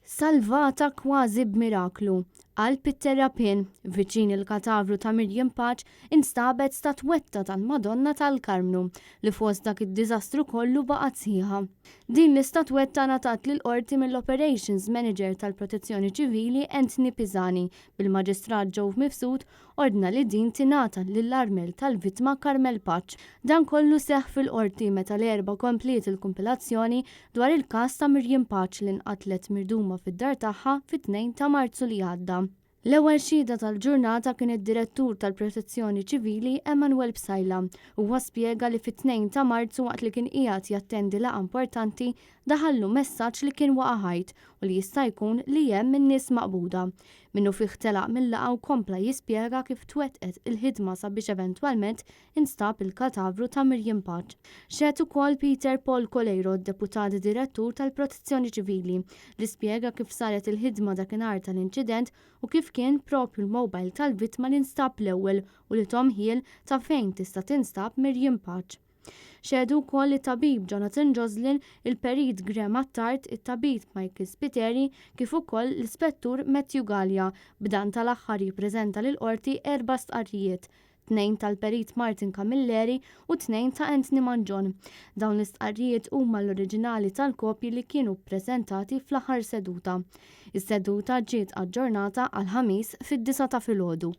Salvata kważi b'miraklu, qalb it-terrapien, viċin il-katavru ta' Miriam Pace instabet statwetta tal-Madonna tal-Karmnu li fost dak id-diżastru kollu baqgħet sħiħa. Din l-istatwetta ngħatat lill-Qorti mill-Operations Manager tal-Protezzjoni Ċivili Anthony Pisani bil-Maġistrat Joe Mifsud ordna li din tingħata lill-armel tal-vittma Carmel Pace. Dan kollu seħħ fil-Qorti meta l-Erbgħa kompliet il-kumpilazzjoni dwar il-każ ta' Miriam Pace li nqatlet mirduma fid-dar tagħha fit-2 ta' Marzu li għadda. L-ewwel xhieda tal-ġurnata kien id-Direttur tal-Protezzjoni Ċivili Emanuel Psaila. Huwa spjega li fit-2 ta' Marzu waqt li kien qiegħed jattendi laqgħa importanti daħallu messaġġ li kien waqa' ħajt u li jista' jkun li hemm in-nies maqbuda. Minnufih telaq mil-laqgħa u kompla jispjega kif twettqet il-ħidma sabiex eventwalment instab il-katavru ta' Miriam Pace. Xehed ukoll Peter Paul Coleiro, Deputat Direttur tal-Protezzjoni Ċivili, li spjega kif saret il-ħidma dakinhar tal-inċident u kif kien proprju l-mobile tal-vittma li nstab l-ewwel u li thom ħjiel ta' fejn tista' tinstab Miriam Pace. Xehdu wkoll it-tabib Jonathan Joslin, il-Perit Graham Attard, it-tabib Michael Spiteri kif ukoll l-Ispettur Matthew Galea, b'dan tal-aħħar jippreżenta lill-Qorti erba' stqarrijiet, tnejn tal-Perit Martin Camilleri u tnejn ta' Anthony Mangion. Dawn l-istqarrijiet huma l-oriġinali tal-kopji li kienu ppreżentati fl-aħħar seduta. Is-seduta ġiet aġġornata għall-Ħamis fid-disgħa ta' filgħodu.